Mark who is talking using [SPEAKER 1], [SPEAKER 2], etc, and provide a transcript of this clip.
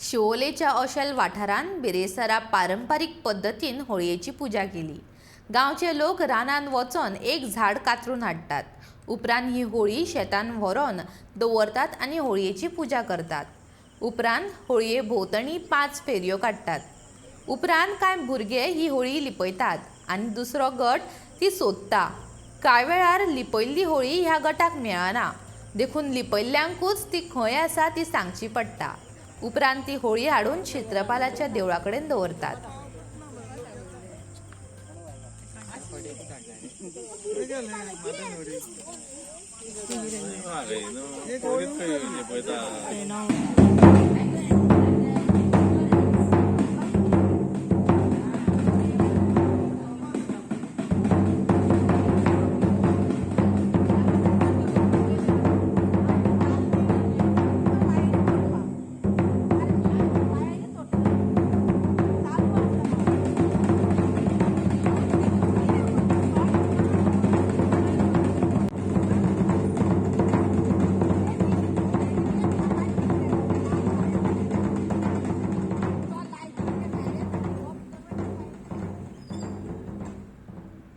[SPEAKER 1] शिवोलेच्या ओशेल वाठारांत बिरेस्तारा पारंपारीक पद्दतीन होळयेची पुजा केली. गांवचे लोक रानांत वचोन एक झाड कातरून हाडटात. उपरांत ही होळी शेतान व्हरोन दवरतात आनी होळयेची पुजा करतात. उपरांत होळये भोंवतणी 5 फेरयो काडटात. उपरांत कांय भुरगे ही होळी लिपयतात आनी दुसरो गट ती सोदता. कांय वेळार लिपयल्ली होळी ह्या गटाक मेळना, देखून लिपयल्ल्यांकूच ती खंय आसा ती सांगची पडटा. उपरांत ती होळी हाडून क्षेत्रपालाच्या देवळा कडेन दवरतात.